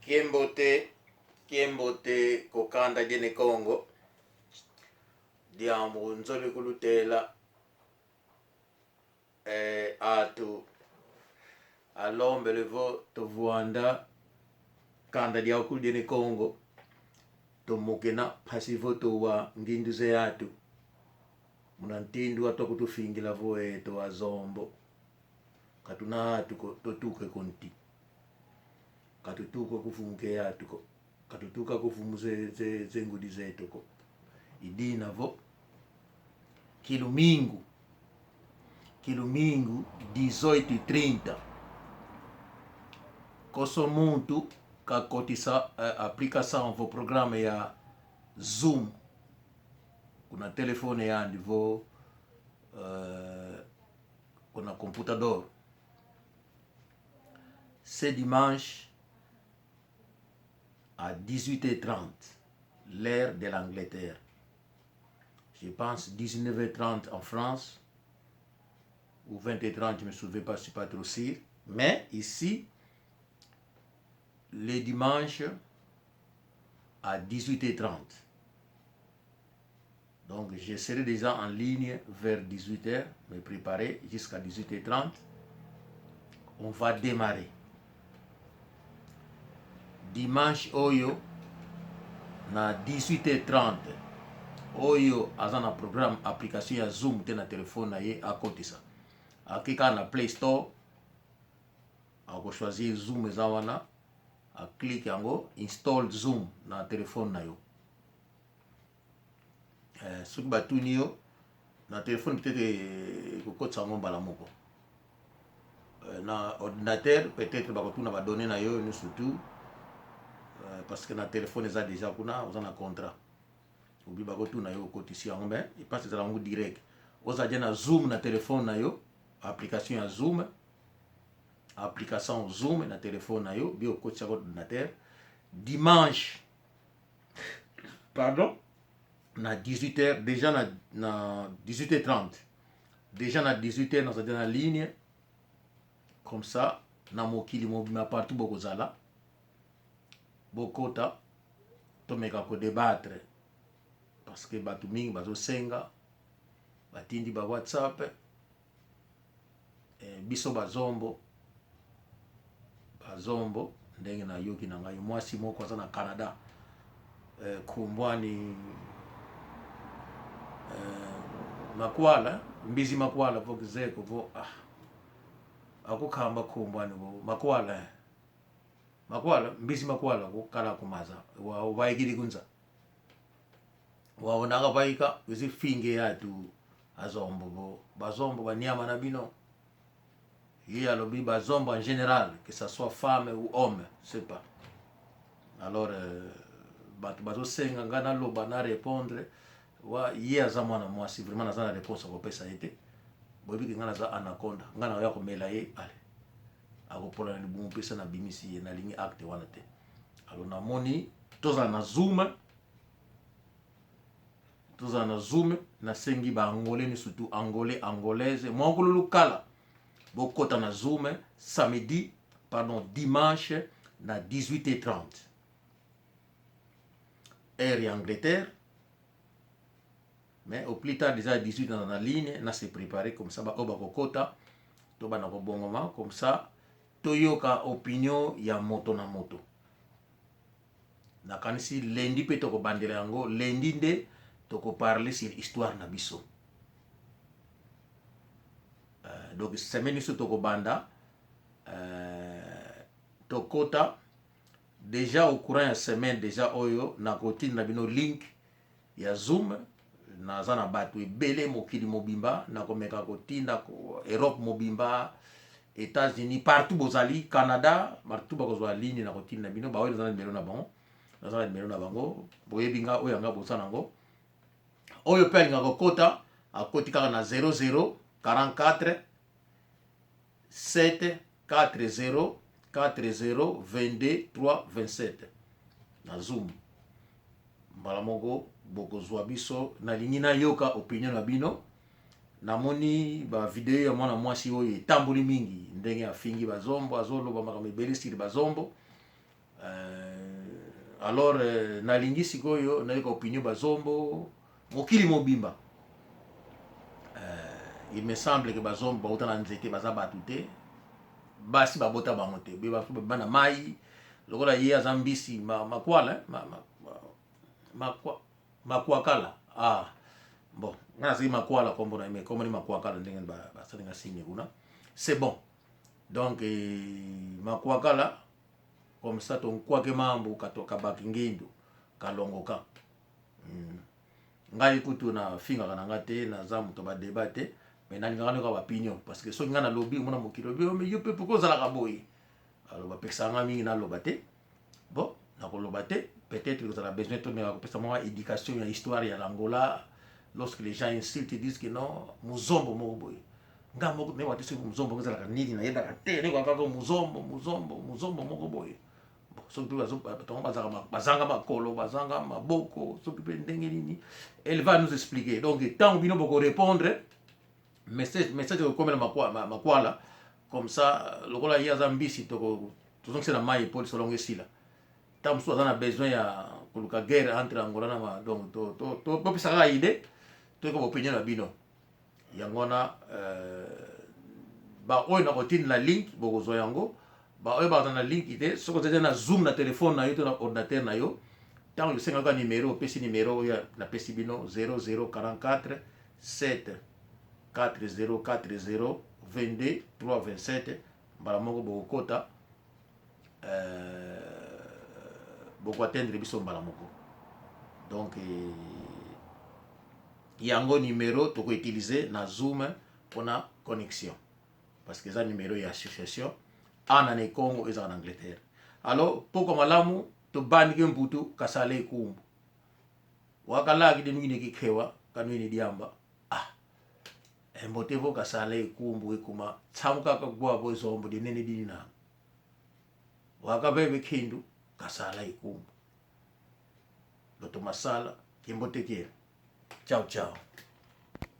Kiembote, kiembote kokanda diene Congo diambu nzoli kulutela eh, atu alombele vo tovuanda kanda diaku diene Congo tomokena phasi vo towa ngindu ze atu muna ntindu atu akutufingila vo eh, towa zombo katuna atu ko totuke konti katutuka kufumuke yatu ko katutuka kufumu ze, ze, ze ngudi zetu ko idina vo kilumingu kilumingu 18:30 koso muntu kakotisa application vo programme ya Zoom kuna telefone yandi vo kuna computador. Ce dimanche à 18h30, l'heure de l'Angleterre. Je pense 19h30 en France ou 20h30, je ne me souviens pas, je ne suis pas trop sûr. Mais ici, le dimanche à 18h30. Donc, je serai déjà en ligne vers 18h, me préparer jusqu'à 18h30. On va démarrer. Dimanche oyo na 18h30 oyo aza na programme application ya Zoom te na telefone na ye akotisa ake kaka na Play Store akochoisir Zoom eza wana aklike yango install Zoom na telefone na yo. Soki batuni yo na telefone peut-être ekokotisa yango mbala moko na ordinateur peut-être bakotuna badonnées na yo nyonso tout parce que na telefone eza déjà kuna oza na contrat obi bakotuna yo okotisi yango mais epasi ezala yango direct oza dia na Zoom na telefone na yo application ya Zoom application Zoom na telefone na yo bi okotisi yango ordinateur dimanche pardon na 18h déjà na 18h30 déjà na 18h nazali na ligne comme ça na mokili mobima partout bokozala bokota tomeka kodébattre parce que bato mingi bazosenga batindi ba WhatsApp biso bazombo bazombo ndenge nayoki na ngai mwasi moko aza na Canada kumbwani makwala mbizi makwala vo kizeko vo akukhamba kumbwani vo makwala makwala mbizi makwala kukala kumaza waikili kunza waonaka vaika ezifinge yatu azombo bo bazombo banyama na bino ye alobi bazombo en général, que ça soit femme ou homme, c'est pas. Alors bato bazosenga ngai naloba na répondre wa ye aza mwana mwasi vraiment naza na réponse akopesa ye te boyebi ke ngai naza anaconda ngai nakoya komela ye ale akopola na libumu mpesa nabimisi ye nalingi acte wana te. Alors namoni tozala na Zoom tozala na Zoom nasengi baangolais ni surtout angolais angolaise mwakululu kala bokota na Zoom samedi pardon dimanche na 18h30 heure ya Angleterre, mais au plus tard déjà 18 na ligne na se préparer comme ça baoyo bakokota to bana kobongoma comme ça toyoka opinion ya moto na moto. Nakanisi lundi mpe tokobandela yango lundi nde tokoparle sur histoire na biso donc semaine nyonso tokobanda tokota déjà au courant ya semaine déjà oyo nakotinda bino link ya Zoom. Naza na bato ebele mokili mobimba nakomeka kotinda Europe mobimba, États-Unis, partout bozali, Canada, partout bakozwa ligne nakotinda bino baoyo naza na nimero na bango naza na nimero na bango boyebi nga oyo yanga boza nango oyo mpe alingaka kokota akoti kaka na 00 44 7 4 0 4 0 22 3 27 na Zoom mbala moko bokozwa biso. Nalingi nayoka opinion na bino. Namoni bavideo ya mwana mwasi oyo etamboli mingi ndenge afingi bazombo azoloba makambo ebele sur bazombo. Alors nalingi sikoyo nayoka opinion bazombo mokili mobimba. Il me semble que bazombo bauta na nzete, baza bato te, basi babota bango te, bana mai lokola ye aza mbisi makwala makwakala. Ah bon, nga nazali makwala, kombo na ye, mais kombo ni makwakala, ndenge basalinga signe kuna, c'est bon. Donc makwakala comme ça, tonkwake mambu kabaki ngindu kalongoka. Ngai kutu nafingaka na nga te, naza moto badébat te, mais nalingaka noka baopinion, parce que soki ngai nalobi, omona mokili olobi: "Oh, mais yo mpe pourquoi ozalaka boye?" Alors bapekisaka nga mingi naloba te. Bon, nakoloba te, peut-être kozala besoin tomeka kopesa mwa éducation ya histoire ya l'Angola. Lorsque les gens insultent, ils disent que non, muzombo moko boye, nga moko nayebaka te soki muzombo ezalaka nini, nayebaka te, nayebaka kaka muzombo, muzombo, muzombo moko boye. Bon, soki mpe bato yango bazanga makolo, bazanga maboko, soki mpe ndenge nini, elle va nous expliquer. Donc ntango bino bokorépondre message, message ekokomela makwala comme ça, lokola ye aza mbisi, tozongisa na mai po lisolongo esila. Ntango mosusu aza na besoin ya koluka guerre entre Angola na, donc topesa kaka idée, toyoka baopinion na bino. Yango wana baoyo nakotindela link, bokozwa yango. Baoyo baza na link te, soki oza na Zoom na telefone na yo to na ordinateur na yo, ntango osengaka numero, opesi numero oyo napesi bino: 0044 7 40 40 22 3 27. Mbala moko bokokota, bokoatteindre biso mbala moko. Donc yango numero tokoutiliser na Zoom mpona connexion, parce que eza numero ya association ana na Congo, ezaka na Angleterre. Alors poko malamu, tobandiki mputu kasala ekumbu wakalaki de nwini kikhewa kanwini diamba. Ah, embote vo kasala ekumbu ekuma tsamuka kagwabo ezombo dinene dini na wakabebe khindu kasala ekumbu loto masala kimbotekela. Ciao ciao.